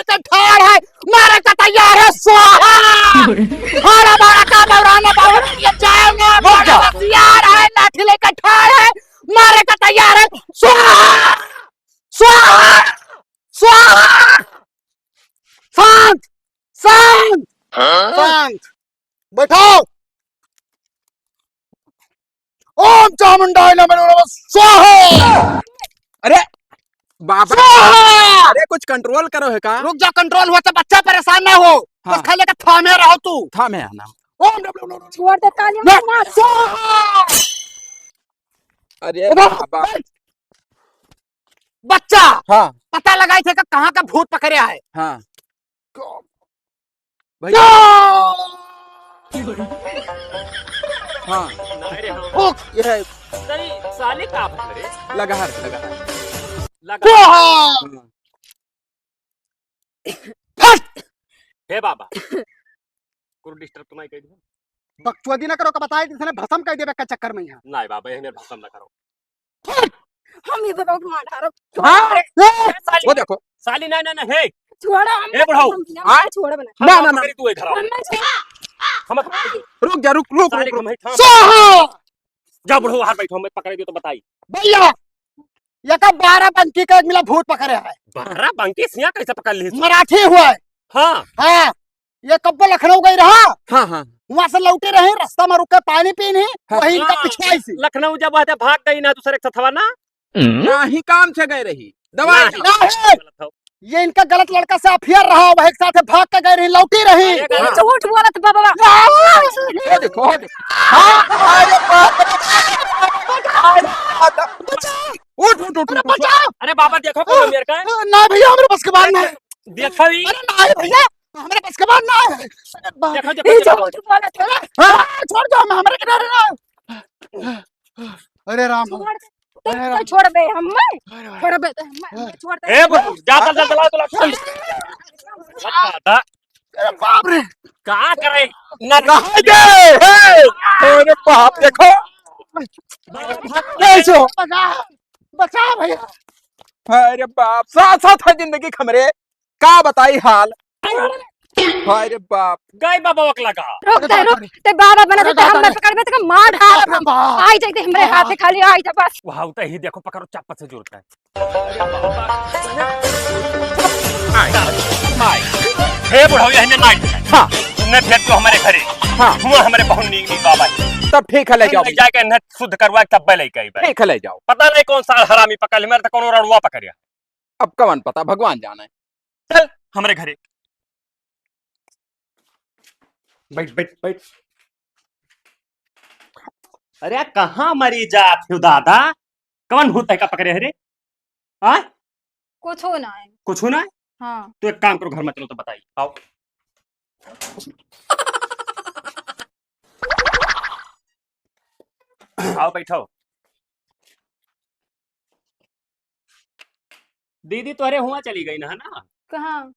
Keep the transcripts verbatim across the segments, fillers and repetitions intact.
से ठाड़ है, मारे का तैयार है, स्वाहा। हरा बड़ा का बौराना बाबा, ये जाए ना, रुक जा। बड़ा होशियार है, लाठी लेकर ठाड़ है, मारे का तैयार है, स्वाहा, स्वाहा, स्वाहा। शांत, शांत, हाँ? शांत। बैठो। ओम चामुंडाय नमः नमः स्वाहा। अरे बाबा, स्वाहा। अरे कुछ control करो है का? रुक जा, control हुआ तो बच्चा परेशान ना हो। हाँ। बस खाली का थामे रहो तू। थामे है ना। ओम नमः नमः छोड़ दे, ताली ना। मार। स्वाहा। अरे ओ बाबा, बाबा। बैठ। बच्चा, हाँ। पता लगाई थे का कहाँ का भूत पकड़े है? हाँ। भैया। हाँ। नहीं रे, हाँ। ओक, ये है। तेरी साली का भर रे? लगहर, लगहर। लगा। स्वाहा। हाँ। फट! हे बाबा, कुल disturb तो नहीं कर दिया? बकचोदी ना करो, का बताए, इसने भसम कर देबे का चक्कर में यहाँ। नहीं बाबा, ये भसम ना करो। हम ये बताओ कि मार डालो। हाँ? ए, साली, वो देखो। साली, नहीं, नहीं, नहीं, हे। छोड़ो, हम ए, बुढ़ाऊ। हम, हम हाँ? छोड़ो बना। ना, ना, ना। पकड़ी तू इधर आओ। हम नहीं छोड़ा। हम पकड़ी तू। रुक जा, रुक, रुक, साली रुक, रुक। हम ही थाम। स्वाहा! जा बुढ़ऊ, बाहर बैठो, मैं पकड़ दियो तो बताई। भैया, ये का बारह बंकी का एक मिला भूत पकड़े है। बारह बंकी सिया कैसे पकड़ ली? मराठी हुआ है। हाँ। हाँ, ये कब्बो लखनऊ गई रहा। हाँ, हाँ। वहाँ से लौटे रहे, रास्ता में रुक के पानी पीन ही, हाँ। वही इनका हाँ, पिछुआई से। लखनऊ जब वहाँ से भाग गई ना दूसरे के सथवा ना। नाही काम से गए रही, दवाई नहीं। नहीं। गलत हो। ये इनका गलत लड़का से affair रहा, वही के साथ भाग के गए रही, लौटी रही। अरे गलत। झूठ बोलत बाबा। वो देखो, वो देखो। हाँ, अरे बाप रे। उठ, उठ, उठ, उठ, उठ। अरे बाबा देखो, कौन मेरे का है? ना भैया, हमरे बस के बात ना है। देखो ही। अरे ना भैया, हमरे बस के बात ना है। अरे बाप। देखो, देखो, ये देखो। झूठ बोलत है। हाँ, छोड़ दो, हम हमरे किनारे रहो। अरे राम। छोड़ दे। अरे तो राम। छोड़ दे, हम मैं। अरे राम। छोड़ दे, हम मैं, हाँ। छोड़ दे। ए, बुढ़ऊ, जा, चल, चल, चला, चला, चल। अरे बाप रे। का करे? ना कहाँ दे? हे! अरे बाप, देखो। कैसे हो? बचा, बचा भैया। अरे बाप, साथ साथ है जिंदगी हमरे। का बताई हाल? हाय रे बाप। गए बाबा वकला का। रुक अरे दे, बाप रुक। रे। ते बाबा बना अरे दे, हम बाप रे। पकड़ में ते मार डाल। बाप रे बाप। आई जाते हमरे हाँ। हाथ से खाली आई जा बस। वहाँ तो ही देखो, पकड़ो, चप्पल से जोड़ता है। हाय, हाय। हे बुढ़ऊ, यही में नाइट है। हाँ। ने भेज दो हमारे घरे। हाँ। हुआ हमारे बहुत नीक नीक बाबा है। तब ठीक है, ले जाओ। ले जाके इन्हें शुद्ध करवा के तब ले के आई भाई। ठीक है, ले जाओ। पता नहीं कौन सा हरामी पकड़ ले, मेरे तो कौन रड़ुआ पकड़ गया। अब कवन पता, भगवान जाने। चल हमरे घरे। बैठ, बैठ, बैठ। अरे कहाँ मरी जात हो दादा? कवन भूत है का पकड़े है रे? हाँ? कुछ हो ना है। कुछ हो ना है? हाँ। तो एक काम करो, घर में चलो तो बताई। आओ। आओ बैठो। दीदी तोहरे हुआ चली गई ना, है ना? कहाँ?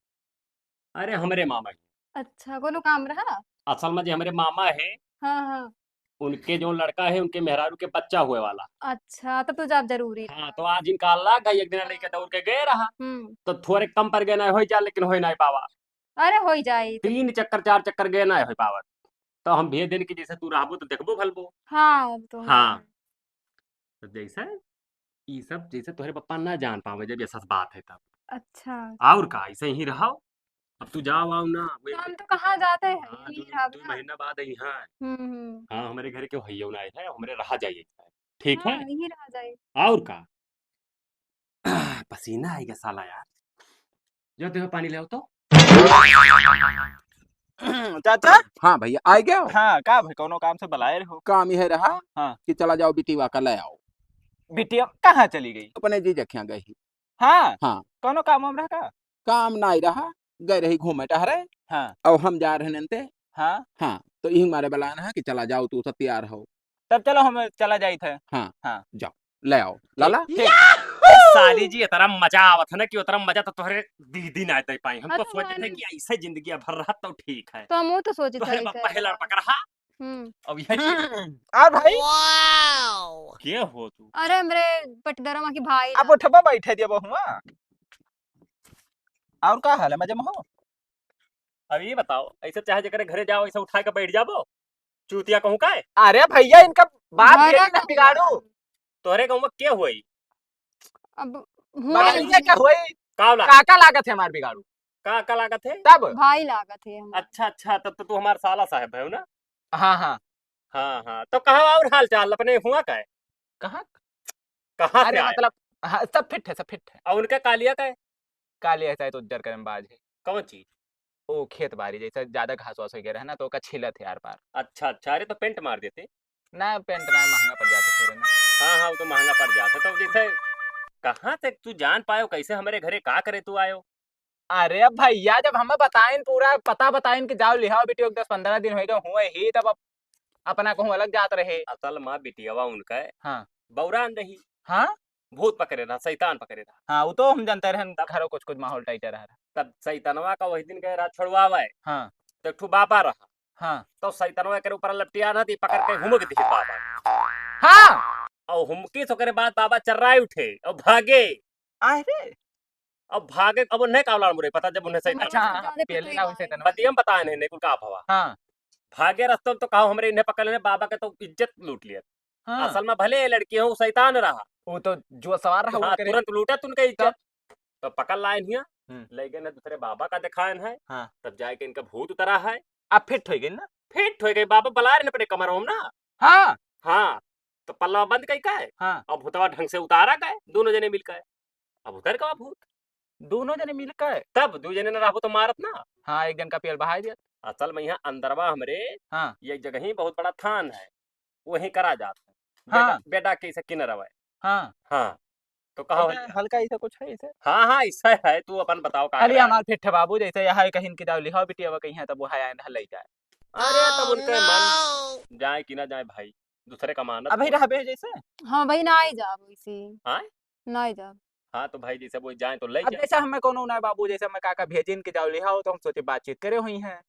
अरे हमरे मामा के। अच्छा, कोनो काम रहा? असल में जे हमरे मामा है, हाँ, हाँ। उनके जो लड़का है, उनके मेहरारू के बच्चा हुए वाला। अच्छा, तब तो जाब जरूरी हाँ, रहा। तो आज इनका अल्लाह का एक दिन लेके दौड़ के गए रहा। हम्म। तो थोड़े कम पर गए ना हो जा, लेकिन हो नहीं पावा। अरे हो ही जाई। तीन चक्कर, चार चक्कर गए ना हो पावत। तो हम भेज देन कि जैसे तू रहबो तो देखबो भलबो। हाँ, वो तो है। हाँ। तो जैसे ई सब जैसे तोहरे पप्पा ना जान पावे जब ये सच बात है तब। अच्छा। और का, ऐसे ही रहो। अब तू जाओ आओ ना, वो तो हम तो कहाँ जाते हैं, हाँ, यहीं दो, रहा दो ना। महीना बाद आई, हाँ। हम्म, हम्म। हाँ, हमारे घर के भैया ना आए हैं, हमारे रहा जाइए। ठीक है? हाँ, यहीं रहा जाए। और का? पसीना आएगा साला यार। जो देखो पानी ले आओ तो। चाचा? हाँ भैया, आ गया? हाँ, का भाई, कौनो काम से बुलाए रहो? काम यह रहा हाँ। कि चला जाओ बिटिया का ले आओ। बिटिया कहाँ चली गई? अपने जीजा के यहाँ गई। हाँ? हाँ। कौनो काम वाम रहा का? काम नहीं रहा, गए रही घूमे टहरे। हाँ। और हम जा रहे नंते। हाँ। हाँ, तो यही मारे बुलाना है कि चला जाओ, तू सब तैयार हो। तब चलो, हम चला जाइत है। हाँ, हाँ। जाओ, ले आओ, ठीक, लाला। ठीक। साली जी, इतना मजा आवत है ना कि उतना मजा तो तोहरे दीदी ना दे पाई। हम तो अरे सोचते थे कि ऐसे जिंदगी भर रहा तो ठीक है। तो हम वो तो सोचते तोहरे थे। पप्पा हेलर पकड़ा। हम्म। अब ये हम्म। और भाई? के हो तू? अरे, हमरे पटदरवा के भाई अब रहा। उठबा बैठे दिया बहुआ। और का हाल है, मजे में हो? अब ये बताओ, ऐसे चाहे जेकरे घरे जाओ, ऐसे उठा के बैठ जाबो? चूतिया कहूँ का है? अरे भैया, इनका बात घर भेजी ना का बिगाड़ू। तोहरे गाँव में के होई? अब हुआ बड़ा नहीं। ये क्या होई? का ला? काका लागत है हमार बिगाड़ू। का, का लागत है? तब? भाई लागत है हमार। अच्छा, अच्छा, तब तो तू हमार साला साहब है ना? हाँ, हाँ। हाँ, हाँ। तो कहाँ और हाल चाल अपने हुआ का है? कहाँ? कहाँ से अरे आए? मतलब, हाँ, सब फिट है, सब फिट है। और उनका कालिया का है? कालिया का तो उज्जर करम बाज है। कौन चीज? ओ खेत बारी जैसे ज्यादा घास वास हो गया रहे ना, तो ओका छीलत है आर पार। अच्छा, अच्छा। अरे तो पेंट मार देते। ना, पेंट ना, महंगा पड़ जाता थोड़े ना। हाँ, हाँ, वो तो महंगा पड़ जाता। तो जैसे कहाँ से तू जान पायो, कैसे हमारे घरे का करे तू आयो? अरे अब भैया, जब हमें बताइन, पूरा पता बताइन कि जाओ लिहाओ बिटियो, दस पन्द्रह दिन होइ गए हुए ही, तब अप-, अपना कहूँ अलग जात रहे। असल में बिटियावा उनका हाँ। बौरान रही। हाँ? भूत पकड़े रहा, शैतान पकड़े रहा। हाँ, वो तो हम जानते रहन, तब? घरों कुछ कुछ माहौल टाइटे रहा। तब शैतनवा का वही दिन गए रहा छोड़वावे। हाँ। तो एक ठो बाबा रहा। हाँ। तो शैतनवा के ऊपर लपटिया ना दी, पकड़ के हुमक दी बाबा। हाँ। और हुमकी से ओकरे बाद बाबा चर्राए उठे और भागे। आए रे। अब भागे, अब उन्हें का औलाद मुरे पता, जब उन्हें शैतान अच्छा, हाँ, हाँ, पहले ना वैसे तना। बतियम बताए नहीं, नहीं कुल का भवा। हाँ। भागे रस्तम तो कहा हमरे इन्हें पकड़ लेने, बाबा के तो इज्जत लूट लिया। हाँ। असल में भले ये लड़की हो, शैतान रहा। वो तो जो सवार रहा, वो हाँ, करे। तुरंत लूटा तुनके इज्जत। तब? तो पकड़ लाए हिया, हम्म। ले गए ना दूसरे बाबा का दिखाएन है। हाँ। तब जाए के इनका भूत उतरा है। अब फिट हो गए ना? फिट हो गए, बाबा बला रहे अपने कमरों में ना। हाँ। हाँ। तो पल्ला बंद कई का है? हाँ। अब भूतवा ढंग से उतारा का है, दोनों जने मिल का है। अब उतर का भूत। दोनों जने मिल का है? तब दो जने ना रहबो तो मारत ना। हाँ, एक जन का पेल बहाई दिया। असल में यहाँ अंदरवा हमरे हाँ। ये जगह ही बहुत बड़ा थान है, वहीं करा जात है। बेडा, हाँ। बेडा के इसे किनर हवे। हाँ। हाँ। तो कहा हल्का, हल्का ऐसा कुछ है इसे? हाँ, हाँ, ऐसा है, तू अपन बताओ का खाली करे? हमार फिट है बाबू, जैसे यहाँ कहीं की दाव लिखाओ बिटिया, कहीं है तब वो है, आए ना ले जाए। अरे, तब उनके मन जाए कि ना जाए भाई, दूसरे का मानत अबही हो। रहबे जैसे? हाँ भाई, ना ही जाब वैसे। हाँ? ना ही जाब। हाँ, तो भाई, जैसे वो जाए तो ले अब जाए। जैसे हमें कोनो ना बाबू, जैसे हमें काका भेजिन के जाओ लिहाओ, तो हम सोचे बातचीत करे हुई हैं।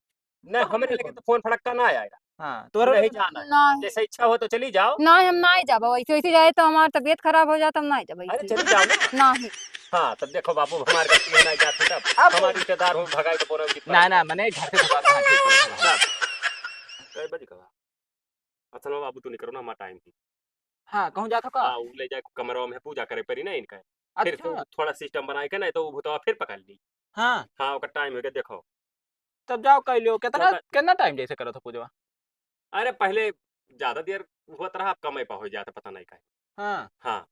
नहीं, तो हमरे हमने लगे कौन? तो फोन फड़क्का ना आएगा। हाँ, तोहरे नहीं लगे जाना है। नहीं। जैसे इच्छा हो तो चली जाओ। नहीं, हम नहीं जाबो, वैसे, वैसे जाए तो हमार तबीयत खराब हो जाता, हम नहीं जाबो अरे, वैसे। चली जाओ ना। नहीं। हाँ, तब देखो बाबू, हमारे गलती है, नहीं जाते तब। अब हमारे रिश्तेदार हो, भगाई तो बोलो कि ना, ना, मने घर से भगा के हाँ, ठीक है। कै बजे का? असल में बाबू, तू निकरो ना, हमारा टाइम ही। हाँ, कहूँ जात हो का? हाँ, उ ले जाए कमरवा में पूजा करे पड़ी ना इनका। फिर अच्छा। तू थोड़ा सिस्टम बनाए के ना, तो वो भूतवा फिर पकड़ ली। हाँ। हाँ, ओकर टाइम हो गया, देखो। तब जाओ, कह लियो, कितना, तो का- कितना टाइम जैसे करो तो पूजवा? अरे, पहले ज्यादा देर हुआ तरह, अब कम पा हो जाता, पता नहीं काहे। हाँ। हाँ।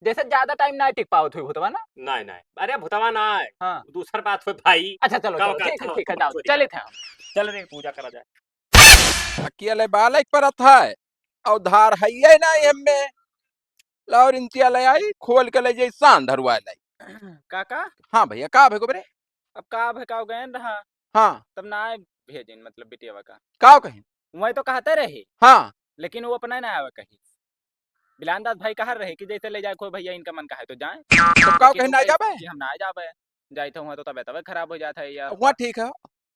जैसे ज्यादा टाइम ना टिक पावत हुई भूतवा ना? नहीं, नहीं। अरे, भूतवा ना है। हाँ। दूसर बात हो भाई। अच्छा, चलो, का चलो, बात ठीक है, हो? ठीक है, जाओ, चलिए। चलित हैं हम। चल रे, पूजा करा जाए। अकिया ले बालक परत है, और धार है ये ना एम में। लाओ रिंचिया ले आई, खोल के ले जाई, सान धरवा लाई। काका? हाँ भैया, का भे गोबरे? अब का भे, का गए रहा? हाँ। तब ना आए भेजिन, मतलब बिटियावा का। का कहिन? वही तो कहते रहे। हाँ। लेकिन वो अपना ना आवे कहीं। बिलान दास भाई कहा रहे कि जैसे ले जाए कोई भैया, इनका मन कहे तो जाए। तो का लेकिन कहिन वो ना कहे जाबे? कि हम ना जाबे। जाए तो हुआ तो तबीयत, तबीयत खराब हो जाता है या हुआ ठीक है।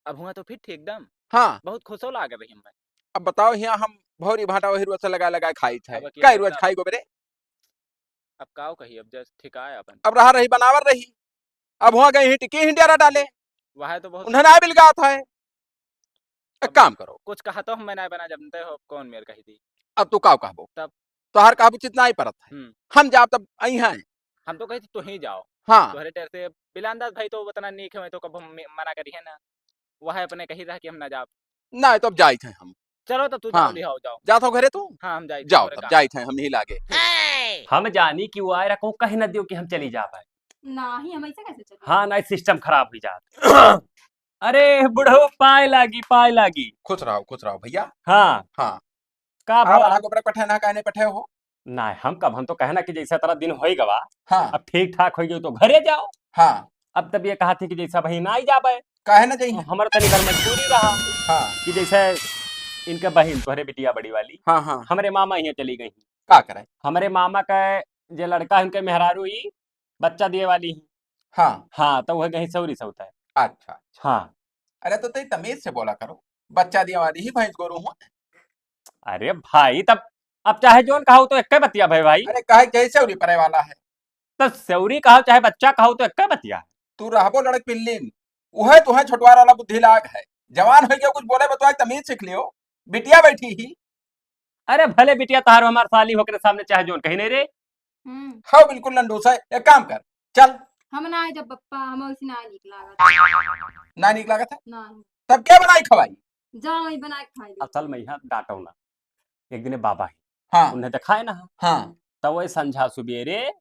अब हुआ तो फिर ठीक एकदम। हाँ। बहुत खुशो लागे रही हमें। अब बताओ, यहाँ हम भौरी भाटा वही रोज से लगा लगा खाई थे। अब अकेले कई रोज का खाई गोबरे? अब काव कही, अब जस ठिकाए अपन। अब रहा रही बनावर रही। अब हुआ गई ही टिकी ही डेरा डाले। वह तो बहुत उन्हें ना बिलगात है। एक अब काम करो। कुछ कहा तो हम मैं ना बना, जब तय हो कौन मेर कही थी। अब तू काव कहबो? तब तोहार कहबो चित ना ही परत है। हम्म। हम जाब तब आई हैं। हम तो कही थी तू ही जाओ। हाँ। तोहरे डर से बिलान दास भाई तो उतना नीक है, तो कब हम मे-, मना करी है ना। वह अपने कही रहा कि हम ना जाब। ना, तो अब जाइत हैं हम। चलो, तो तू हाँ। जाओ, लिहाओ, जाओ। जात हो घरे तू? हाँ, हम जाइत हैं, जाओ, तब जाइत हैं, हम ही लागे। हम जानी कि वो आए रखो, कह न दियो कि हम चली जाब है। ना ही, हम ऐसे कैसे चली हाँ, जाब? ना, सिस्टम खराब हुई जात। अरे, बुढ़ऊ, पाए लागी, पाए लागी। खुश रहो, खुश रहो भैया। हाँ। हाँ। का आप भवा? आगो पर पठे ना, काहे नहीं पठे हो? ना, हम कब, हम तो कहना कि जैसा तरह दिन होई गवा, हाँ। अब ठीक ठाक होई गई तो घरे जाओ। हाँ। अब तब ये कहा थी कि जैसा भाई ना ही जाबे। काहे ना जाई? हमारा तनी घर मजबूरी रहा हाँ। कि जैसे इनके बहिन, तोहरे बिटिया बड़ी वाली, हाँ, हाँ। हमरे मामा यहाँ चली गई। का करे? हमरे मामा का जे लड़का है, उनके मेहरारू ही बच्चा दिए वाली ही। हाँ। हाँ, तो वह कहीं सौरी सौता है। अच्छा, अच्छा। हाँ। अरे, तो तई तमीज से बोला करो, बच्चा दिए वाली ही भैंस गोरू हूँ। अरे भाई, तब अब चाहे जोन कहो तो एक्के बतिया भाई, भाई। अरे, काहे, कैसे उरी परे वाला है? तो सौरी कहो चाहे बच्चा कहो तो एक्के बतिया। तू रहबो लड़क पिल्लिन, उहे तुहे छोटवार वाला बुद्धि लाग है। जवान होइके कुछ बोले बतवाए तमीज सीख लियो। बिटिया बैठी ही। अरे भले बिटिया तहार हमार साली होकरे सामने चाहे जोन कही नहीं रे। हम्म। हाँ, बिल्कुल लंडूस है। एक काम कर, चल। हम ना आए जब पप्पा, हम वैसे ना नीक लागत। ना नीक लागत है? ना। तब क्या बनाई खवाई? जा वही बनाए के खाई ले। असल में यहाँ डांटो ना। एक दिन बाबा ही। हाँ। उन्हें दिखाए ना। हाँ। तब वही संझा सुबेरे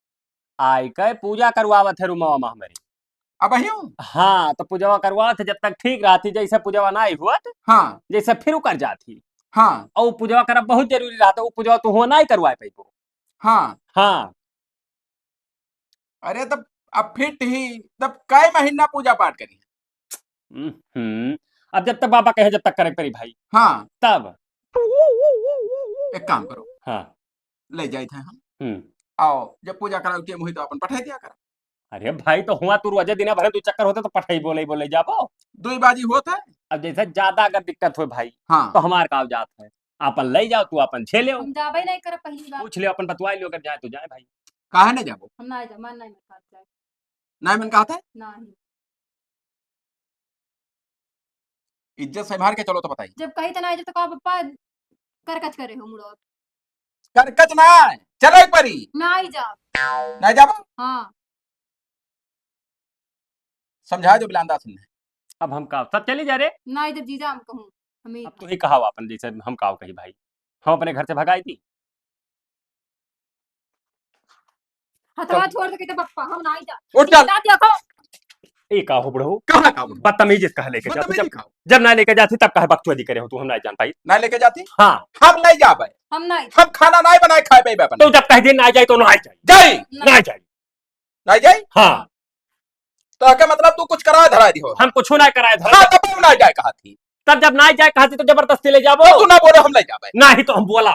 आइके पूजा करवावत है रूमवा में हमरे। अबहियो? हाँ, तो पूजवा करवावत है, जब तक ठीक रहती, जैसे पूजवा नाई हुअत, हाँ। जैसे फिर उ कर जाती। हाँ। और पूजवा करब बहुत जरूरी रहता, उ पूजवा तू हुआ नाई करवाए पैबो। हाँ। हाँ। अरे तब अब फिट ही, तब कई महीना पूजा पाठ करी? हम्म, अब जब तक बाबा कहे, जब तक करे परी भाई। हाँ। तब। एक काम करो। हाँ। ले जाइत है हम। हम्म। आओ, जब पूजा करावे के मुही तो अपन पठाई दिया कर। अरे भाई, तो हुआ तू रोजे दिना भरे दू चक्कर होते तो पठाई बोले, बोले जाबो। दुई बाजी होत है। अब जैसे ज्यादा अगर दिक्कत हो भाई, हाँ। तो हमार का जात है, अपन ले जाओ, तू अपन झेले हो। हम जाबे नहीं करब पहली बार। पूछ ले, अपन बतवाई लियो, अगर जाए तो जाए भाई। काहे नहीं जाबो? हम ना जाब, मन नहीं मन कहत जाए। नहीं मन कहत है? नहीं। इज्जत से मार के चलो तो बताई। जब कही तो ना, जब तो कहा पप्पा करकच करे हो मुड़ो। करकच ना, चले एक बारी। ना ही जाब। नहीं जाबो? हाँ। समझा जो बिलांदा सुन। अब हम का, सब चली जा रे। ना, जब जीजा हम कहूँ, हम ही अब तू ही कहा अपन, जैसे हम का कही भाई, हम अपने घर से भगाई दी। हथवा तो छोड़ दे के तो पप्पा, हम ना ही जा। उठ चल। बता दिया को। ए का हो बुढ़ऊ? कहाँ का हो? बदतमीजी से कहा लेके जा तू, बदतमीजी जब, का हो? जब ना लेके जाती तब कहे बकचोदी करे हो तू, हम ना जान पाई। ना लेके जाती? हाँ। हम नहीं जाबे। हम नहीं। हम खाना नहीं बनाए खाए पाइबे अपन। तो जब कह दे ना जाए तो ना जाए। जाए। ना। ना जाए। ना जाए? हाँ। तो के मतलब तू कुछ करा धरा दियो। हम कुछ ना कराए धरा। हाँ, तब हम ना जाए कहा थी। तब जब ना जाए कहा थी तो जबरदस्ती ले जाबो। तो तू ना बोलो हम ले जाबे। ना ही तो हम बोला।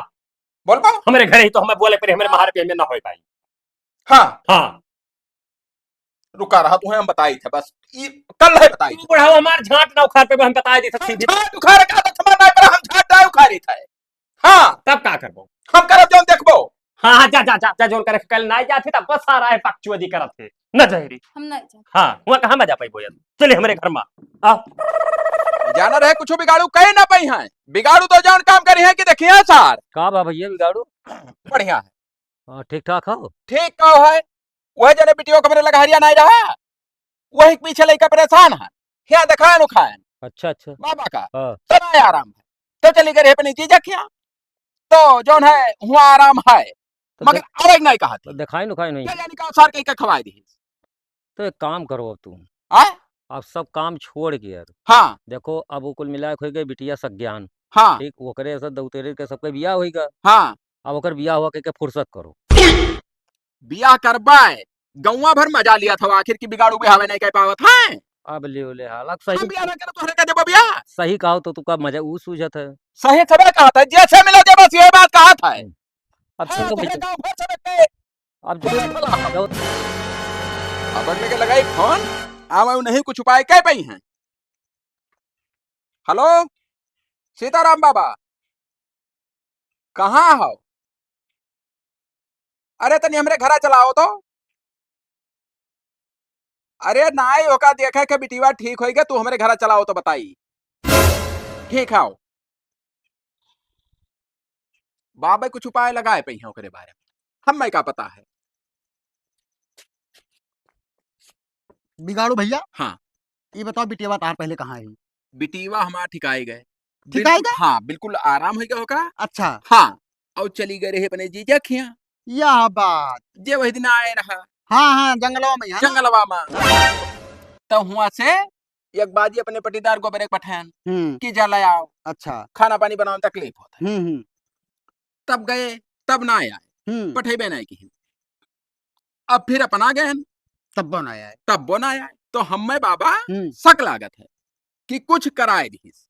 बोल पाओ? हमरे घरे ही तो हमें बोले पर हमरे हाँ। महार पे हमें ना होए भाई। हाँ। हाँ। रुका रहा, तुम्हें हम बताई थे, बस ई कल है बताई तू थे। बुढ़ाओ हमार झांट ना उखाड़ पे हम बताई दी हम सीधी। झांट उखाड़ का तो तुम्हारा ना पर हम झांट ना उखाड़ी थे। हाँ। तब का करबो? हम करब जौन देखबो। हाँ, हाँ, जा, जा, जा, जा, जौन करे कल ना जाती तब बस सारा है बकचोदी करत है। न जहरी। हम नहीं जाते। हाँ, हुआ कहाँ मजा पाई बोयल? चले हमरे घर में। आ। जाना रहे कुछ बिगाड़ू कहीं ना पाई हैं। बिगाड़ू तो जौन काम करी है कि देखिए सार। का बा भैया बिगाड़ू? बढ़िया है। हाँ, ठीक ठाक हो? ठीक का है? वह जने बिटियो के मेरे लगहरिया नहीं रहा, वही के पीछे लइका परेशान है। हियाँ देखाएन उखाएन। अच्छा, अच्छा। बाबा का। हाँ। तो नहीं आराम है। तो चली गई अपनी जीजा के हियाँ। तो जौन है, हुआँ आराम है। तो मगर देख-, अलग नहीं कहा तो थी। देखाएन उखाएन नहीं। क्या जानी का सार के, के खवाए दी। तो एक काम करो अब तुम। आय? अब सब काम छोड़ के यार। हाँ। देखो, अब वो कुल मिला के हो गए बिटिया सज्ञान। हाँ। ठीक, ओकरे से दौतेरे के सबके बियाह होइगा। हाँ। अब ओकर बियाह हुआ के, के फुर्सत करो। बियाह करबाए, गौवा भर मजा लिया था, आखिर की बिगाड़ू बिहावे नहीं कह पावत है। अब ले ले हालत सही। हम बियाह ना करे तोहरे का देबो बियाह। सही कहो तो तुका मजा ऊ सूझत है। सही सबे कहत है, जैसे मिला दे बस ये बात कहत है। अब हाँ, चलो भाई, तोहरे गाँव भर से बच्चे अब जो, अब अगले के लगाई फोन, आवे नहीं कुछ उपाय कह पाई हैं। हेलो, सीताराम बाबा, कहाँ हो? अरे तनी हमरे घरा चलाओ तो। अरे नाई ओका देखे के बिटिया ठीक होई गे, तू हमरे घरा चलाओ तो बताई। ठीक है। बाबा कुछ उपाय लगाए पई हैं ओकरे बारे में, हमें का पता है। बिगाड़ू भैया, हाँ। ये बताओ बिटिया तार पहले कहाँ है? बिटिया हमार ठिकाई गए। ठिकाई बिल्कुल, गए? हाँ, बिल्कुल आराम हो गया होगा। अच्छा। हाँ, और चली गए रहे अपने जीजा खिया। यह बात। जे वही दिन आए रहा। हाँ, हाँ, जंगलवा में, है ना? जंगलवा में। तो हुआ से एक बाजी अपने पटीदार गोबरे पठान हम्म। कि जा ले आओ। अच्छा। खाना पानी बनावे में तकलीफ होता है। हम्म, हम्म। तब गए, तब ना आए। हम्म। पठेबे नहीं की। अब फिर अपना गए। तब ना आए। तब ना आए। तो हमें बाबा हम्म। शक लागत है कि कुछ कराए दीस।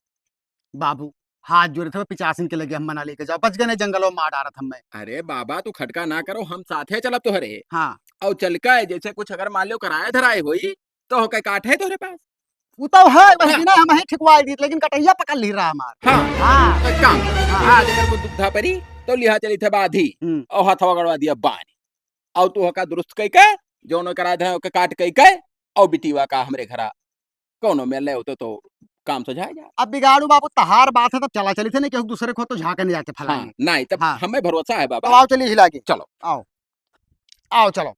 बाबू, हाथ जोड़े थे, पिचासिन के लगे हम मना लेके जाओ, बच गए नहीं जंगलों में मार डारत हमें। अरे बाबा, तू खटका ना करो, हम साथे चलब तोहरे। हाँ। और चल के जैसे कुछ अगर मान लो कराए धराए होई, तो होके काट है तोहरे पास। वो तो है, बस हाँ। बिना हम ही ठिकवाई दी, लेकिन कटैया पकड़ ली रहा हमार। हाँ। हाँ। तो काम, हाँ। आज अगर वो दुविधा परी, तो लिहा चली थे बाधी, हम्म। और हथवा गड़वा दिया बानी। और तू होका दुरुस्त कई के, जौन कराए धराए ओके काट कई के, और बिटिया का हमरे घरा कौनो मेर ले होते तो काम सुझाए जाए। अब बिगाड़ू बाबू, तहार बात है, तब चला चली थे, नहीं केहू दूसरे को तो झाँके नहीं जाते फलाने। हाँ, नहीं, तब हाँ। हमें भरोसा है बाबा। तो आओ, चलिए हिला के। चलो। आओ। आओ, चलो।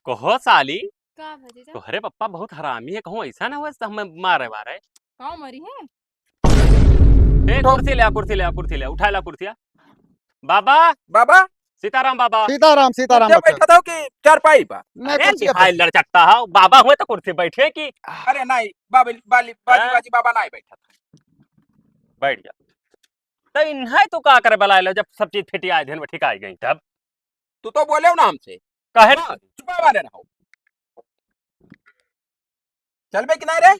कहो साली, का भतीजा? तोहरे पप्पा बहुत हरामी है, कहूँ ऐसा ना हो, हमें मारे वारे। का मरी है? ए, उठो। कुर्सी ले आ, कुर्सी ले आ, कुर्सी ले आ, उठा ला कुर्सिया। बाबा। बाबा। सीताराम बाबा। सीताराम, सीताराम कुर्सी बच्चा। बैठा था कि चारपाई बा? नहीं, अरे, कुर्सी पे। दिखाई लड़चकता है, बाबा हुए तो कुर्सी बैठे की। अरे नहीं, बाबा, बाली, बाजी, हाँ? बाजी बाबा नहीं बैठा था। बैठ जा। तो इन्हें तू का करे बुलाए लो, जब सब चीज फिटिया दिन में ठिकाई गई तब? तू तो बोले हो ना हमसे। काहे? हाँ, चुपा वाले रहो। चलबे कि नहीं रे?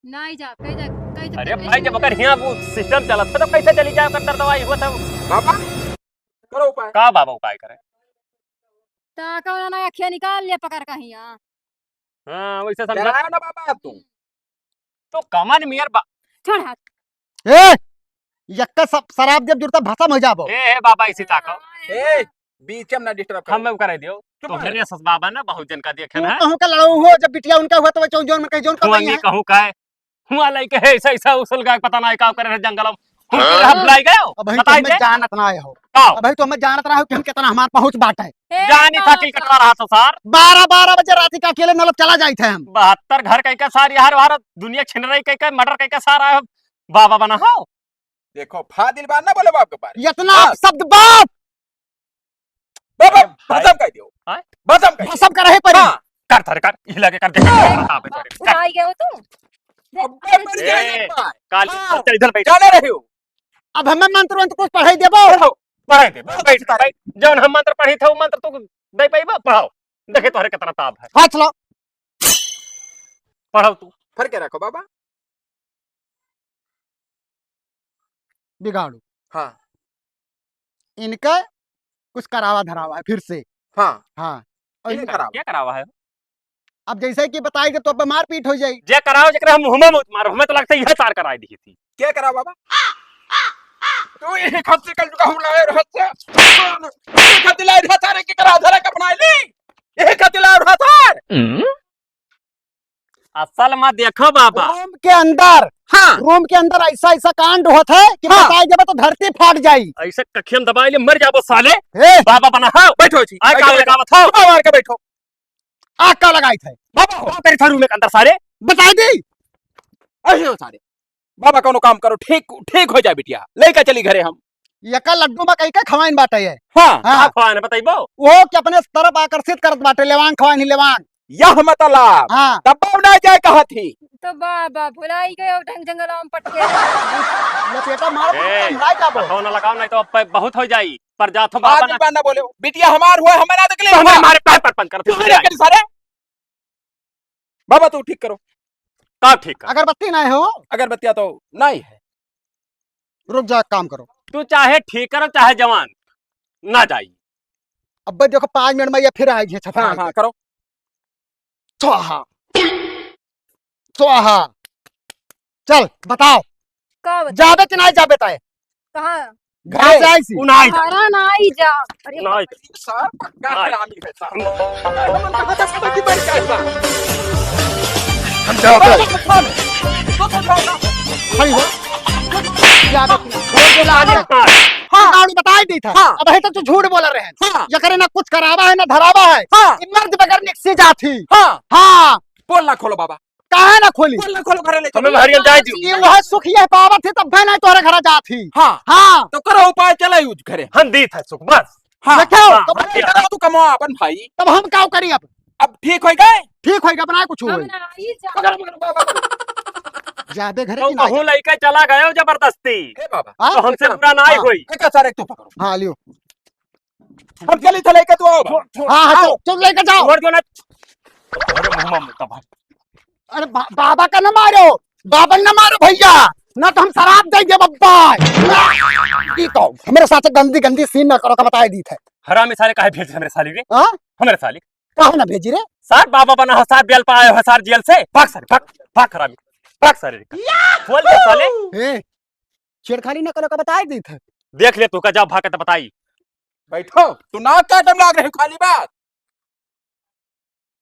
नहीं जा, कहीं जा, कहीं जा, अरे कहीं भाई, जा। जब ओकर हियाँ वो सिस्टम चलत है, तो कैसे चली जाए, ओकर दर्दवा हुआ था? बाबा, करो उपाय। का बाबा उपाय करे? ताका ना, ना, अखिया निकाल ले पकड़ का हियाँ। हाँ, वैसे समझा। डरायो ना बाबा तू। तो कमन मियर बा-, छोड़ हाथ। ए, यक्का सब शराब जब जुड़ता भसम हो जाबो। ए, ए, बाबा, इसी ताको। ए, बीच में ना डिस्टर्ब करो। हम करे दियो। चुप तो रहो। मेरे सस बाबा ना बहुत जन का देखे तू ना। कहूँ का लड़ाऊ हो, जब बिटिया उनका हुआ तो वो चौजोन में कहीं जोन का हुआ नहीं नहीं है। कहूँ का है। हुआ लइके है, ऐसा, ऐसा उसल गए, पता नहीं का करे रहे जंगल में। हम हाँ? के रहा भुलाई गए हो? अब भाई बताई तुम दे। जानत ना आए हो। का? अब भाई तुम जानत रहा हो कि हम कितना हमार पहुँच बाटे। ए, जानी का था कि कटवा रहा ससुर। बारह, बारह बजे रात का अकेले नलब चला जाइत है हम। बहत्तर घर कहीं का सार यार, वार दुनिया छिन रही कहीं का, मर्डर कहीं का सार आए हो। बाबा बना हो। देखो, फादिल बात ना बोलो बाप के बारे में। इतना हाँ। अपशब्द बाप। बाबा, अरे भाई। भसम कर दियो। हाँ? भसम कर दियो। भसम कर रहे परी। हाँ। कर, कर, कर, हिला के कर, देख, कर, कर, कर, कर। भुलाई गए हो तू? अब मैं मर गया ए, एक बार। काल हाँ। चल, इधर बैठ। चले रहे हो। अब हमें मंत्र वंत्र कुछ पढ़ाई देबो? पढ़ाओ, पढ़ाई देबो। बैठ, बैठ। जौन हम मंत्र पढ़ी थे, वो मंत्र तू दे पाइबो? पढ़ाओ। देखे तोहरे कितना ताप है। हाथ लो। पढ़ाओ तू। फिर क्या रखो बाबा? बिगाड़ू। हाँ। इनका कुछ करावा धरावा है फिर से। हाँ। हाँ। और क्या इनका करावा? क्या करावा है? अब जैसे कि बताई कि तो पे मारपीट हो जाई। जे कराओ, जेकरे हम मुँह में मारो, हमें तो लगता है यह तार कराई दी थी। क्या कराओ बाबा? तू यही खत से कल चुका हूँ लाए रहत से। यही खत लाए रहत सारे के करा धरा के अपना ली। यही खत लाए रहत सारे। असल में देखो बाबा। रूम के अंदर, हाँ। रूम के अंदर ऐसा, ऐसा कांड होत है कि हाँ। बताए जब तो धरती फाट जाई। ऐसे कखियन दबाए ले मर जाबो साले। ए। बाबा बना हो। बैठो जी। आय बैठो, का बैठो। लगावत हो? बाबा मार के बैठो। आग का लगाई थे? बाबा हो। का करी था रूम के अंदर सारे? बताई दी। अरे सारे। बाबा कौनो काम करो, ठीक, ठीक हो जाए बिटिया। लइका चली घरे हम। यका लड्डू में कई के खवाइन बाटे ये। हाँ। हाँ। का खवाइन बताइबो? वो कि अपने तरफ आकर्षित करत बाटे, लेवान खवाइन ही लेवान। यह मतलब। हाँ। दबाव ना जाए कहा थी। तो बाबा भुलाई गए हो ढंग जंगल में पटके। लपेटा मार ए, भुलाई जाबो। कहो ना लगाओ, नहीं तो अब पे बहुत हो जाई। पर जा थो बाबा बात ना। बात ना बोले। बिटिया हमार हुआ, हमें ना देख ले। तो हमारे मारे पैर पर पंच कर तू दे। मेरे के सारे। बाबा तू ठीक करो। का ठीक कर? अगरबत्ती ना हो। अगरबत्तिया तो नहीं है। रुक जा, काम करो। तू चाहे ठीक करो, चाहे जवान ना जाई। अब्बे देखो, पाँच मिनट में ये फिर आएगी छपरा हाँ, के। हाँ, करो। स्वाहा। स्वाहा। चल, बताओ। का बताओ? जाबे कि नहीं जाबे ताए? कहाँ? घर से आई सी? उनाई जा। घरा नाई जा। अरे उनाई। सार पक्का नाई। हरामी है सार। हम जाओ। हम जाओ। खड़ी हो। जाबे कि नहीं? हाँ। गाड़ी बताई दी था। हाँ। अब है तो तू झूठ बोल रहे हैं। हाँ। ये करे ना कुछ करावा है, ना धरावा है। हाँ। ये मर्द बगैर निकसी जात ही। हाँ। हाँ। पोल ना खोलो बाबा। काहे ना खोली? पोल ना खोलो, घरे ले चलो। हमें हरियन जाए जी। ये वह सुख ये पावत ही तब ना तोहरे घरा जात ही। हाँ। हाँ। तो करो उपाय, चले उज घरे। हम दीत है सुख बस। हाँ। देखो, हाँ, तो हाँ, भाई, हाँ। करो तू कमाओ अपन भाई। तब हम का करी अब? अब ठीक हो गए? ठीक हो गए, अपना कुछ हम होई। ना आई जा। पकड़, पकड़, बाबा। जाबे घरे तो कि ना कहूँ जाबे? लइके चला गयो जबरदस्ती। हे बाबा। हाँ? तो हमसे हाँ? बुरा ना हाँ। होई। एक सारे तू पकड़ो। हाँ, लियो। हम चली थे लेके तू आओ। हाँ, हाँ, आओ। चल, चल लेके जाओ। छोड़ दो ना। अरे मुंह में मुक्का भाई। अरे बा-, बाबा का ना मारो, बाबा ना मारो भैया, ना तो हम शराब देंगे बब्बा। ई तो हमरे साथ गंदी गंदी सीन ना करो, का बताए दी थे। हरामी साले काहे भेज हमरे साली रे? हाँ? हमरे साली। काहे ना भेजी रे? सार बाबा बना हो, सार बेल पाए हो, सार जेल से। भाग सारे, भाग, भाग हरामी, भाग सारे रे। बोल दे साले। ए, छेड़खानी ना करो, का बताए दी थे। देख ले तू का, जा भाग के तो बताई। बैठो, तू नाक काटम लाग रहे हो, खाली बात।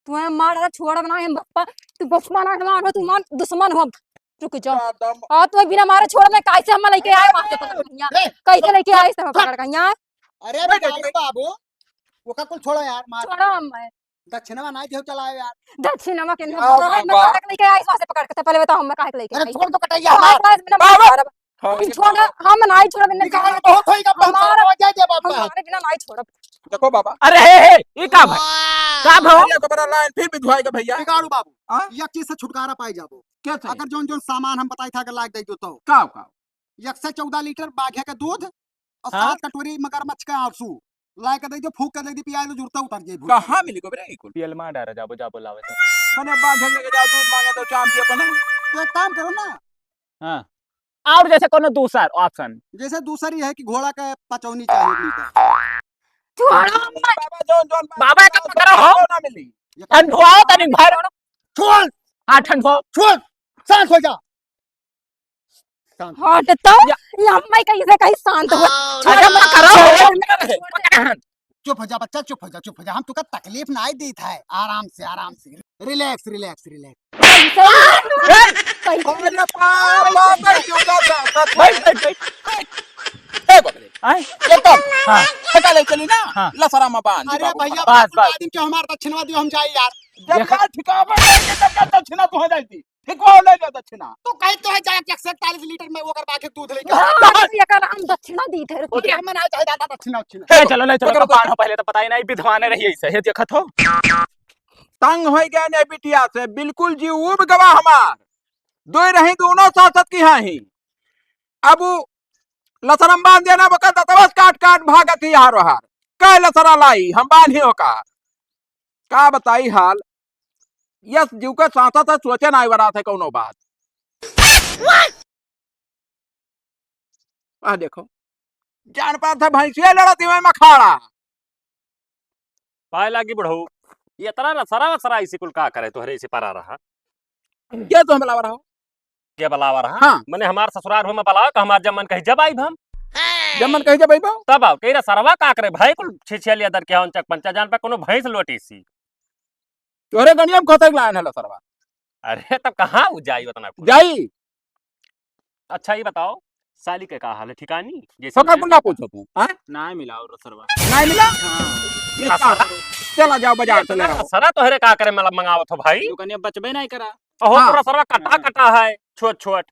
तू है मार, अरे छोड़ब ना हम बप्पा, तू बप्पा ना हमार हो, तू हमार दुश्मन हो। रुक जाओ। का दम? हाँ, तू बिना मारे छोड़ब ना, कैसे हम लेके आए वहाँ से पकड़ के यहाँ? ए, कैसे लेके आए से हम पकड़ के यहाँ? अरे अरे, बिगाड़ू बाबू, ओका कुल छोड़ो यार, मार। छोड़ो हम। दक्षिणवा ना दियो, चलाओ यार। दक्षिणवा के ना, अरे बाबा। पकड़ के लेके आए वहाँ से पकड़ के, तो पहले बताओ हम काहे के लेके अरे आई? छोड़ दो कटैया हमार। हमारे पास बिना बाबा। मारब। हाँ, हम ये छोड़, बाबा। हम नाहीं छोड़ब, इन्हें निकाल, बहुत होई, अब हम हमारा, हो जाए, जब आप हमारे बिना नाहीं छोड़ब। देखो बाबा। अरे हे, हे, ये का भाई? का भाई? अरे तुम्हारा लाइन फिर भी धुआएगा भैया। बिगाड़ू बाबू, हाँ? एक चीज से छुटकारा पाई जाबो। कैसे? अगर जौन जौन सामान हम बताई था, अगर लाग दे दो तो। का, का? एक सौ चौदह लीटर बाघे का दूध और हाँ? सात कटोरी मगरमच्छ का आंसू। लाए के दे दो, फूंक के दे दो, पिया दो, जुरता उतर जाए भूत। कहाँ मिली को बरे कुल? पियल मार डारा, जाबो, जाबो लावे तो। बने बाघे लगे जाओ, दूध मांगे तो चाम दिया पने। तो एक काम करो ना, हाँ। और जैसे कोनो दूसर option। जैसे दूसर ये है कि घोड़ा के पचौनी चाहिए एक लीटर। छोड़ो मत। बाबा जौन, जौन बाबा का पकड़ो हो। ना मिली। ये ठंडुआओ तनी भर। छोड़। हाँ, ठंडुआओ। छोड़। शांत हो जा। शांत हो जा। हट तो। या। ये अम्मा कैसे कहीं शांत हो? अरे, मत करो। छोड़। चुप हो जा बच्चा, चुप हो जा, चुप हो जा। हम तुका तकलीफ नाहीं देत है। आराम से, आराम से। Relax, relax, relax। कैसे? कैसे? अरे बाप, बाप, बैठ, बैठ, बैठ। ए बकरे। आए? एकदम। हाँ। ठेका ले चली ना? हाँ। लसरा में बांध अरे बाबू। भैया, बस, बस। आदमी के हमार दक्षिणवा दियो, हम जाई यार। जब देखा। का ठिकावा लेके जब का दक्षिणा तू हो जाई थी। ठिकावा ले लो दक्षिणा। तो कहीं तो है जाए कि एक सौ इकतालीस लीटर में वो अगर बाकी दूध लेके हाँ, तो एकर हम दक्षिणा दी थे, रुक अरे जा। हमें ना चाहे ज्यादा दक्षिणा उक्षिणा। ले चलो, ले चलो, पकड़ो, कपार हो, पहले तो पता ही नहीं, विधवाने रही ऐसे, ये देखत हो। तंग हो गया ने बिटिया से, बिल्कुल जी उब गवा हमार। दो रही दोनों सासत की हाँ ही। अब उ लसरम बांध देना बका दतवस काट काट भागत ही हारो हार। कै लसरा लाई, हम बांधी हो का? का बताई हाल? यस जीव के सासत है, सोचे नाहीं वरात है कौनो बात। आ देखो, जान पात है भैंसिया लड़त ही में मखाड़ा। पाए लागी बुढ़ऊ, ये इतना रसरा वसरा इसी कुल का करे, तोहरे इसी परा रहा। के तो हम लावा रहो? के बलावा रहा? हाँ। मने हमार ससुरार हो में बलावा, का हमार जब मन कही जब आइब हम। जब मन कही जब आइब? तब आओ, कही रसरवा का करे, भाई कुल छिछिया लिया दर के हवन चक पंचा जान पे कोनो भैंस लोटी सी। तोहरे गनिया में कतक लायन है लसरवा? अरे, तब कहाँ उ जाई उतना कुल? जाई। अच्छा, ये बताओ, साली के का हाल है, ठिकानी? जैसे पकड़ मैं कुल ना पूछो तू, हाँ? ना मिला और रसरवा। ना मिला? हाँ। ये का? चला जाओ बाजार से ले आओ। रसरा तोहरे का करे, मतलब, मंगावत हो भाई? दुकानिया बचबे नहीं करा। अहो, हाँ। तो रसरवा कटा हाँ। कटा है, छोट छोट।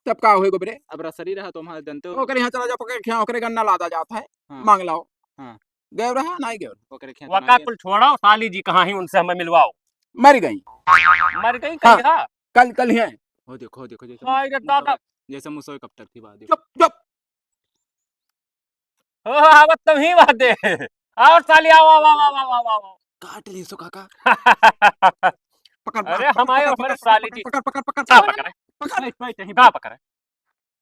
तब का होई गोबरे? अब रसरी रहा तो हमारे जनते हो। ओकरे यहाँ चला जाओ, पकड़ के यहाँ, ओकरे गन्ना लादा जात है, हाँ। मांग लाओ। हाँ। गए रहा, नहीं गए। ओकरे खेत वका कुल छोड़ो, साली जी कहाँ ही, उनसे हमें मिलवाओ। मर गई। मर गई हाँ। कहीं, हाँ। कल, कल ही है। हो देखो, हो देखो, जैसे हाय रे दादा। जैसे मुसोए कब तक थी बात। चुप, चुप। हो, आवत तुम ही बात दे। आओ साली, आओ, आओ, आओ। काट ली सो काका। पकड़, अरे, पकड़, हम आए पकड़, हमारे पकड़, साली पकड़, जी। पकड़, पकड़, पकड़, का पकड़, पकड़े? पकड़। नहीं, नहीं, नहीं, का पकड़े?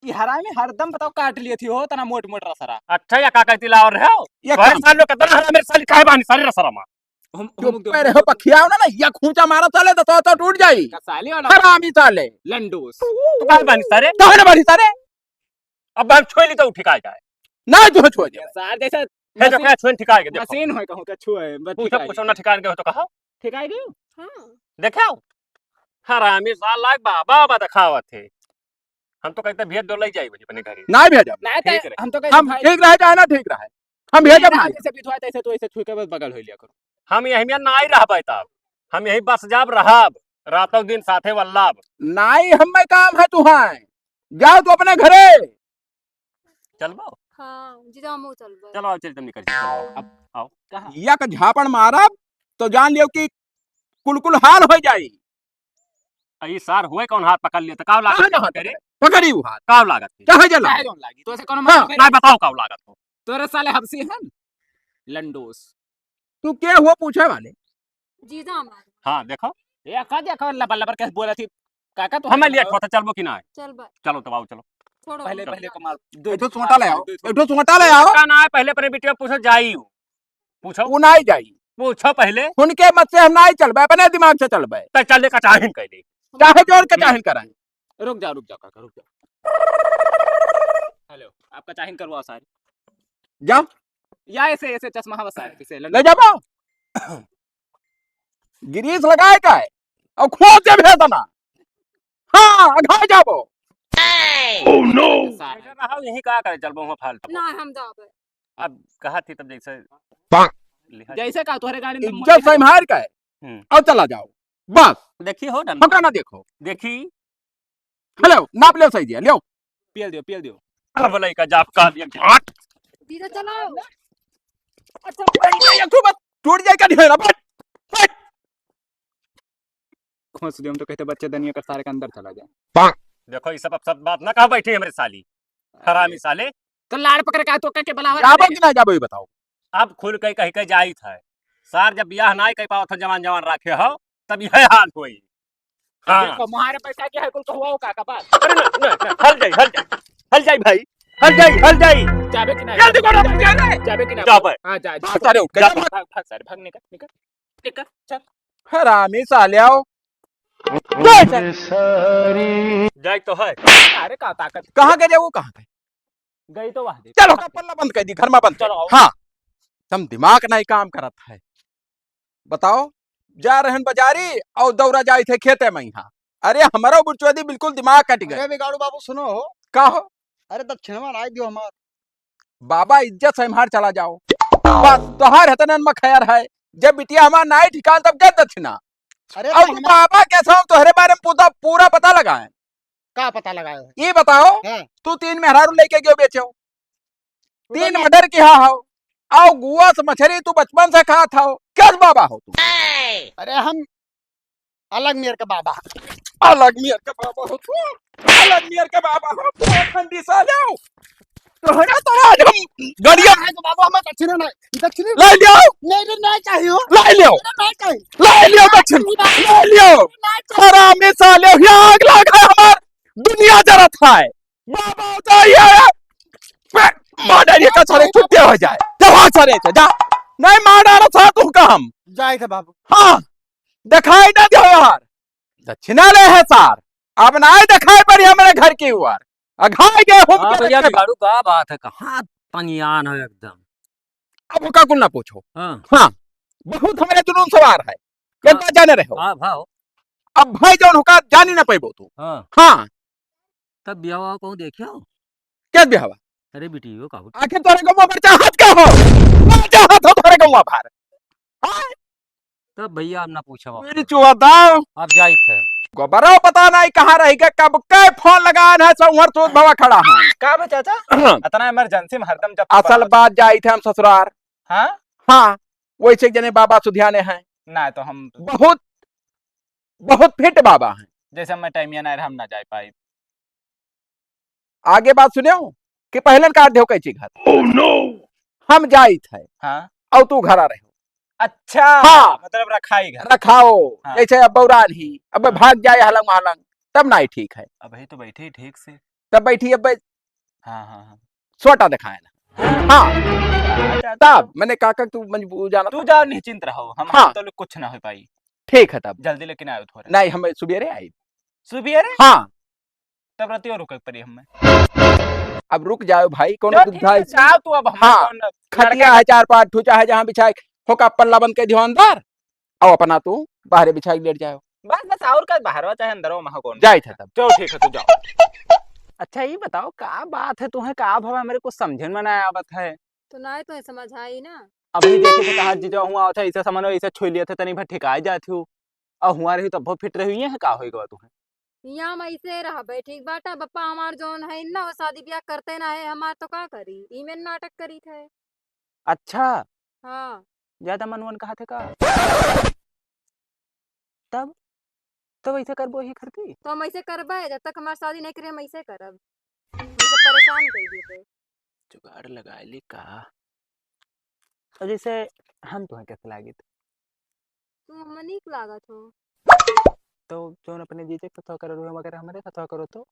ई हरामी हरदम बताओ काट लिए थी हो, तना मोट मोट रसरा। अच्छा, या का कहती लाओ रहे हो? ये भाई काम। सालो, कितना हरामी साली काहे बानी सारी रसरा मा? हम, चुप हम पे रहो, पखियाओ ना, ना, या खूंचा मारा साले, तो, तो, तो टूट जाई। का साली वाला? हरामी साले। लंडूस। तू काहे बानी सारे? काहे ना बानी सारे? अब हम छोड़ ली तो उठी काहे जाए? नहीं, तू छोड़ दे। सार जैसा ये देखो, मशीन, या छोड़ ठिकाए के, देखो। मशीन होय कहूँ का छुए, बस पूछो, ठिकाए पूछो के। ना ठिकाए के हो तो कहा। ठिकाए के? हाँ। देखो, हरामी साला बाबा, बाबा दिखावत है। हम तो कहते भेज दो, ले जाई अपने घरे। नहीं भेजब। नहीं, ठीक तो रहे। हम तो कहते हम भाई ठीक रहे चाहे ना ठीक रहे, हम भेजब ना, नहीं। जैसे बिठवाए तैसे तो ऐसे छुई के बस बगल हो लिया करो। हम यही में नहीं रह पाए तब, हम यही बस जाब रहब, रातों दिन साथे वल्लाब। नहीं, हमें काम है तुहां, जाओ तू अपने घरे। चलबो? हाँ, जीजा हमहू चलबो। चलो, आओ, चल, तुम निकल, चलो, आओ। अब आओ। कहाँ? एक झापड़ मारब तो जान लियो कि कुलकुल हाल हो जाई। आ, ई सार हुए कौन हाथ पकड़ लिए, तो का लागत कहाँ ना हाथ करे? पकड़े? पकड़ी उ हाथ। का लागत है? चाहे जला। चाहे जौन लागी, तो ऐसे कोनो हाँ। मतलब ना है? बताओ का लागत हो। तोरे साले हबसी हन, लंडोस। तू के हो पूछे वाले? जीजा हमारे। हाँ, देखो। ये का देखो, लबर लबर कैसे बोला थी? काका, तो हमें लिए बताओ। छोटा चलबो कि ना? चल बा। चलो, तब आओ, चलो। छोड़ो। पहले, चलो। पहले को मार। दो एक ठो ठो सोटा मार, ले आओ, दो ठो। एक ठो सोटा ले आओ। का ना है, पहले अपने बिटिया पूछो, जाई। पूछो। वो नहीं जाई। पूछो पहले। उनके मत से हम नहीं चलबे, अपने दिमाग से चलबे। तो चल, कचाहिन कर ली। चाहे जोर के हम्म। चाहिन कराए। रुक जाओ, रुक जाओ, काका, रुक जाओ। हेलो, आपका चाहिन करवाओ सारे। जाओ। या ऐसे, ऐसे चश्मा हवा सारे, ऐसे ले जाबो। गिरीस लगाए का है, अउ खोज के भेज देना। हाँ, अघाय जाबो। Oh no! सारे रहा, यही का करे, चलबो हुआ फालतू। ना, हम जाबे। अब कहा थी तब जैसे पाक। लिहा जैसे का तोहरे गाड़ी में इज्जत से मार का है। हम्म। अउ चला जाओ। बस। देखी हो ना। हमका ना देखो। देखी। हेलो, नाप लेव सही दिया, लेव। पियल दियो, पियल दियो। अब लइका जाप का दिया, घाट। धीरे चलाओ। अच्छा। अरे, ये तू बस टूट जाए का ढेला, बस। बस। खोस दियो, हम तो कहते बच्चे दनिया का सारे के अंदर चला जाए। देखो, ये सब, अब सब बात ना कहा बैठे हमरे साली। हरामी साले। तो लाड़ पकड़ के तो के बुलावा जाबो रे। कि ना जाबो, ये बताओ। अब खुल के कह के जाइत है। सार जब बियाह ना कर पावत हो, जवान जवान राखे हो, तब यह हाल होई। हाँ। देखो, मुहारे पैसा क्या है, कुल कहुआ का, का बात? अरे ना, ना, ना, हल जाई, हल जाई। हल जाई भाई, हल जाई, हल जाई। जाबे कि ना? जल्दी करो, जाबे। जाबे कि ना? जाबे। हाँ, जा, जा। भाग सारे, उठ के जा, जा, भाग। भाग, भाग सारे, भाग, निकल, निकल। निकल, चल। हरामी साले आओ। जाए तो है। अरे का ताकत? कहाँ गए वो, कहाँ गए? गई तो वहाँ दे। चलो, का पल्ला बंद कर दी, घर में बंद कर चलो, दी। आओ। हाँ, तुम दिमाग नहीं काम करत है। बताओ, जा रहन बाजारी अउ दौरा जाइत है खेते में यहाँ। अरे, हमारा बुरचोदी बिल्कुल दिमाग कट गए। अरे बिगाड़ू बाबू, सुनो हो। का हो? अरे, दक्षिणवा ना दियो हमार। बाबा, इज्जत से हमार चला जाओ। बस, तोहार हतनन में खैर है। जब बिटिया हमार नाई ठिकान, तब दे दक्षिणा। अरे, अब तो तू हमार बाबा कैसे हो, तोहरे बारे में पूरा, पूरा पता लगा है। का पता लगाए हो? ये बताओ, हाँ। तू तीन मेहरारू लेके गयो बेचो, वो तीन तो मर्डर किया हो, आओ गुआ से मछरी तू बचपन से खात हो, क्या बाबा हो तू? अरे हम अलग मेर के बाबा। अलग मेर के बाबा हो तू, अलग मेर के बाबा हो, ठंडी साले हो। तोहरा तो आज हम गड़िया अरे तो बाबा, हमें दक्षिणा नहीं, दक्षिणा ले लियो। नहीं, नहीं, नहीं चाहिए हो। ले लियो। नहीं, नहीं चाहिए। ले लियो दक्षिणा। नहीं, नहीं, ले लियो। नहीं चाहिए। हरामी साले, यहाँ आग लगा है हमार, दुनिया जरत है। बाबा होता ही है। मार डालिए का सारे छुट्टे हो जाए। जा भाग सारे से, जा। नहीं मार डाला था तू का हम। जाए थे बाबू। हाँ। दिखाई ना दे यार। दक्षिणा ले है सार। अब ना दिखाई पड़ी हमारे घर की ओर। अघाई गए हम हाँ के भैया, रखे। बिगाड़ू का बात है, कहाँ पनियान है एकदम। अब ओका कुल ना पूछो। हाँ। हाँ, बहुत हमरे जुनून सवार है। एक हाँ। बात जाने रहो। हाँ, भाव। अब भाई जौन होका जानी ना पैबो तू। हाँ। हाँ। तब बियाह कहूँ देखियो? क्या बियाह? अरे बिटियो का हो? आखिर तोरे गौवा पर चाहत का हो? का चाहत हो तोरे गौवा पर? हाँ? तब भैया, अब ना पूछो। मेरी चुआ दाव। अब जाइत है। गोबरो पता नहीं कहाँ रह गया, कब के फोन लगान है, सौहर सूद भवा खड़ा है। का बे चाचा? हाँ। इतना इमरजेंसी में हरदम जब असल बात जाइत है हम ससुरार। हाँ? हाँ, वैसे एक जने बाबा सुधियाने हैं। ना, तो हम बहुत, बहुत फिट बाबा हैं। जैसे मैं टाइमिया ना रहा, हम ना जाए पाए। आगे बात सुनियो कि पहले काट देव कैची घर। Oh no! हम जाइत है। हाँ। और तू घरा रहो। अच्छा, हाँ। मतलब रखाई घर। रखाओ। हाँ। जैसे अब बौरान ही, अब हाँ। भाग जाए हलंग महलंग, तब नाई ठीक है। अबही तो बैठी ठीक से। तब बैठी अब हाँ, हाँ, हाँ। सोटा दिखाए ना। हाँ। हाँ। अच्छा, तब तो मैंने काका तू मजबूर जाना तू था। जा निश्चिंत रहो, हम हाँ। तो लोग कुछ ना हो पाई। ठीक है तब। जल्दी लेकिन आयो थोड़ा। नहीं, हम सुबेरे आई। सुबेरे? हाँ। तब राती और रुके पड़ी हमें। अब रुक जाओ भाई, कौन चलो ठीक है, जाओ तू अब, हमें हाँ। कौन खटिया है चार पांच ठो, चाहे जहाँ बिछाए, होका पल्ला बंद कर दियो अंदर, और अपना तू बाहरे बिछाए लेट जाओ। बस, बस, और का, बाहरवा चाहे अंदरवा, वहाँ कौन जाए था तब। चलो ठीक है, तू जाओ। अच्छा, ये बताओ, का बात है तुम्हें, का भवा, मेरे कुछ समझे में ना आवत है। तो ना तो समझ आई ना। अभी देखे थे कहा जीजा हुआ था, इसे समझ, इसे छुई लिया था, तनी भर ठिकाए जात हूँ। और हुआ रही तो बहुत फिट रही हुई है, का होई गवा तुम्हें? यहाँ हम ऐसे रहबे, ठीक बाटा, बप्पा हमार जौन है ना, वो शादी ब्याह करते ना है, हमार तो का करी, ई में नाटक करी थे। अच्छा। हाँ। ज्यादा मनवन कहा थे का? तब? तब ऐसे करबो ही करती? तो हम ऐसे करबे, जब तक हमार शादी नहीं करे, हम ऐसे करब। हम तो परेशान कर दिए थे। जुगाड़ लगा ली का? और जैसे हम तुम्हें कैसे लागित? तू हमें नीक लागत हो। तो जौन अपने जीजे के सतवा करो, वगैरह हमारे सतवा करो तो।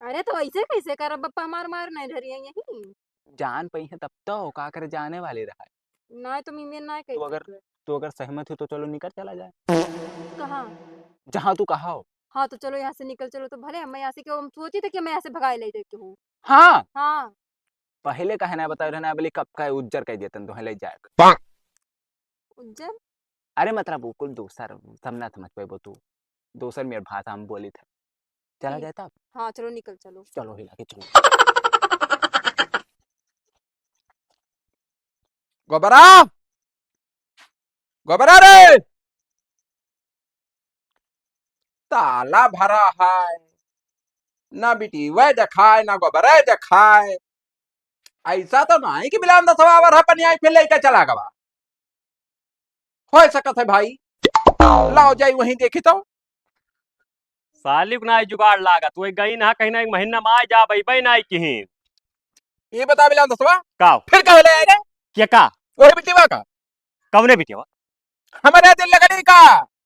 अरे तो ऐसे कैसे करब? बप्पा हमार मार नहीं धरिया यही। जान पई है तब तो, का करे जाने वाली रहा। नहीं तो मिमियन ना तू अगर, कही। तू अगर सहमत हो तो चलो निकल चला जाए। कहाँ? जहाँ तू कहा हो। हाँ तो चलो यहाँ से निकल चलो, तो भले हम यहाँ से क्यों, हम सोची थे कि मैं यहाँ से भगाए ले जाके हूँ। हाँ। हाँ। पहले काहे ना बताए रहना, बोली कब का उज्जर कह देतन तो ले जाए। उज्जर? अरे मतलब वो कुल दोसर, सब ना समझ पाइबो तू। दोसर मेर भाषा हम बोली थे। चला जाए तब? हाँ, चलो निकल चलो। चलो हिला के चलो। गोबरा! गोबरा रे! ताला भरा है, ना बिटिया देखाए, ना गोबरा देखाए। ऐसा तो नहीं कि बिलान दसवा आवर है, पनिया फिर लेके चला गवा। हो सकत है भाई, लाओ जाई वहीं देखी तो। साली को ना जुगाड़ लागत, वही गई ना कहीं ना एक महीना में आ जा, बई बई ना किहीं। ये बता बिलान दसवा, का? फिर कहे ले आए रे? के का? वही बिटिया का। कवने बिटिया? हमारे दिल लगड़ी का।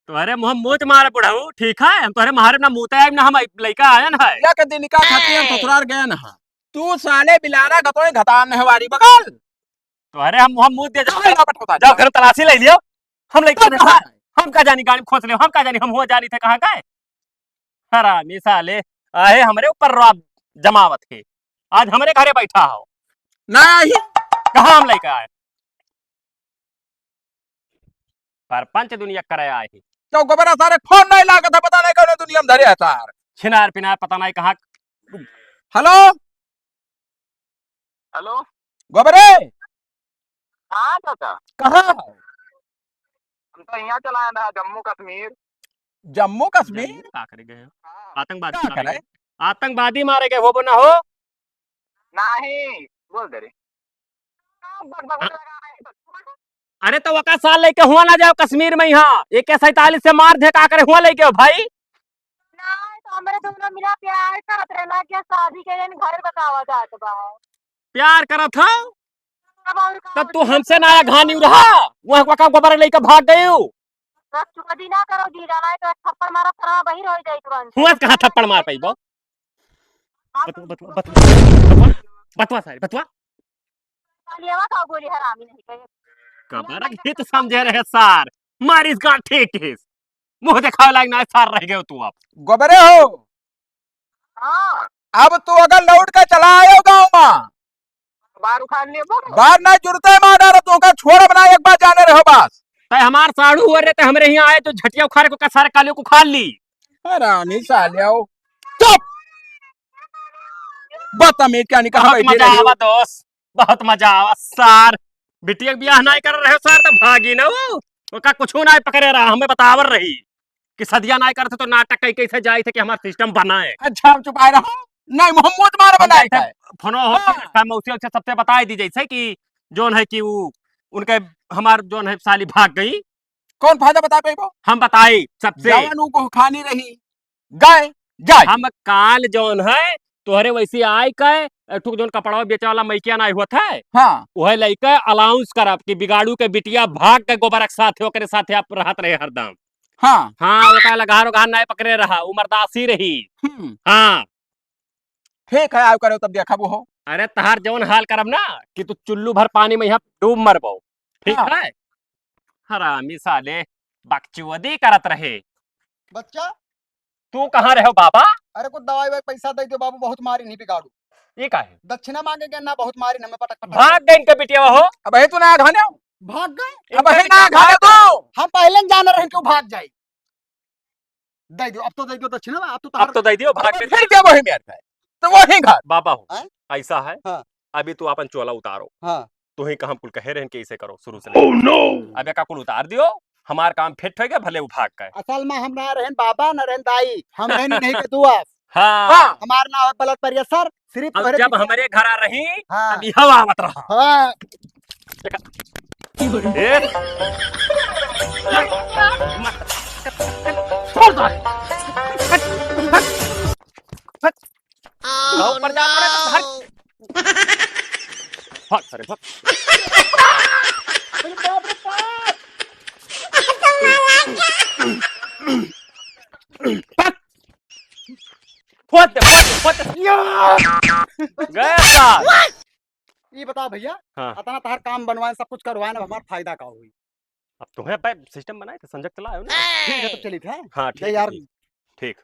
तोहरे मुँह मूत मारे बुढ़ऊ, ठीक है? हम तोहरे मारे ना मूते आइब ना हम लइका आयन है। या के दिन का खाती हम ससुराल गए ना। तू साले बिलाना गतोए घतान नहवारी बगल। तोहरे हम मुँह मूत दे जाओ। ना पटोता। जाओ घर तलाशी ले लियो। हम लइका देखा। हम का जानी गाड़ी खोस ले, हम का जानी हम हुआ जानी थे कहाँ का है? हरामी साले, आहे हमरे ऊपर रौब जमावत के। आज हमरे घरे बैठा हो। नहीं। कहाँ हम लइका आए? सरपंच दुनिया करे आए ही। तो गोबरा सारे फोन नहीं लागत है, पता नहीं कौन दुनिया में धरे है सार। छिनार पिनार पता नहीं कहाँ। हेलो। हेलो। गोबरे। हाँ चाचा। कहाँ हो? हम तो यहाँ चला आए ना, जम्मू कश्मीर। जम्मू कश्मीर? जम्मू का करे गए हो? हाँ। आतंकवादी का मारे करे? गए? आतंकवादी मारे गए हो, बोना हो? नहीं, बोल दे रे। बक, बक, बक हाँ। लगा रहे हैं। अरे तो वका साल लेके हुआ ना जाओ कश्मीर में, यहाँ AK सैंतालीस से मार दे, का करे हुआ लेके हो भाई? नहीं, तो हमरे दोनों मिला प्यार करत रहे ना, क्या शादी के दिन घर बतावा जात बा। प्यार करत हो? अब और का तब तू होती है? हमसे ना घानी रहा, वहाँ वका गोबर लेके भाग गए हो। बस चुकदी ना करो जी, जाना है तो एक थप्पड़ मारो, सरमा बहिर हो जाए तुरंत। हुआ कहाँ थप्पड़ मार पाइबो? हाँ, बतवा, तो बतवा, बतवा, बतवा, बतवा सारी, बतवा। कालियावा का बोली हरामी नहीं कहे। कबर हित समझे रहे सार, मारिस गांठ ठीक किस। मुंह देखावे लायक ना सार रह गए तू अब। गोबरे हो। हाँ। अब तू अगर लौट के चला आयो गाँव में, बार उखाड़ लिए बोल। बार ना जुड़ते मार डालो, तू का छोड़ बना, एक बार जाने रहो बस। तै हमार साढ़ू हो रे, तै हमरे यहाँ आए तो झटिया उखाड़ को का सारे कालियों को उखाड़ ली। हरामी सालियो, चुप। बदतमीज क्या नहीं कहा बहुत बैठे मजा रही हो। आवा दोस्त, बहुत मजा आवा सार। बिटिया के बियाह नाई कर रहे हो सार, तो भागी ना वो। ओका कुछ नाई पकड़े रहा, हमें बतावर रही कि सदिया नाई करते तो नाटक कई कैसे जाई थे कि हमार सिस्टम बनाए। अच्छा, हम चुपाए रहो। नहीं, मोहम्मद मार हम बनाए जाए थे, थे। फोनो हो, हाँ। मौसी से सबसे बताई दी जैसे कि जोन है कि वो उनके हमार जोन है साली भाग गई। कौन फायदा बता पाइबो? हम बताई सबसे। जवन ऊ को खानी रही, गए, जाए। हम काल जौन है, तोहरे वैसे आय के, एक ठो जौन कपड़वा बेचे वाला मइकिया नाई होत है, हाँ। उहे लइके अलाउंस करब कि बिगाड़ू के बिटिया भाग के गोबरक साथे, ओकरे साथे आप रहत रहे हरदम। हाँ। हाँ, ओका लघार ओघार नाई पकड़े रहा, उ मर्दासी रही। हम्म। हाँ। ठीक है, आउ करो तब देखब हो। अरे तहार जौन हाल करब ना कि तू चुल्लू भर पानी में यहाँ डूब मरबो। ठीक हाँ। है? हरामी साले, बकचोदी करत रहे। बच्चा? तू कहाँ रहो बाबा? अरे कुछ दवाई ववाई पैसा दे दो बाबू, बहुत मारी नहीं बिगाड़ू। ये का है? दक्षिणा मांगे गए ना, बहुत मारी ना, हमें पटक पटक। भाग गए इनके बिटिया हो। अब है तू ना घाने। भाग गए? अब है ना घाने तो। हम पहले न जाने रहे क्यों भाग जाए। दे दो, अब तो दे दो दक्षिणा, अब तो अब तो दे दियो, भाग अब गए। फिर क्या वही मेर पे? तो वही घर। बाबा हो, हैं? ऐसा है, हाँ। अभी तू अपन चोला उतारो। हाँ। तू ही कहा कुल कहे रहन कि इसे करो शुरू से। Oh no! अब एका कुल उतार दियो, हमार काम फिट हो गया, भले वो भाग गए। असल में हम ना रहन बाबा, ना रहन दाई, हम रहन नहीं के दुआ। हाँ। हाँ। हमार नाम है बलत परिया सर, सिर्फ अब तोहरे जब पीछे हमरे घर आ रही, हाँ। तब यह आवत रहा। हाँ। ए? छोड़ दो। हट। ऊपर जा, पड़े तो भाग। भाग, सारे, भाग। भाग। फोड़ दे, फोड़ दे, फोड़ दे। गया सार। ये बताओ भैया, हाँ। अतना तहार काम बनवाए, सब कुछ करवाए, अब हमार फायदा का हुई? अब तुम्हें पे सिस्टम बनाए थे, संजक चला आयो ना। ठीक है, तो चलित है। हाँ, ठीक जय है, यार। ठीक, ठीक।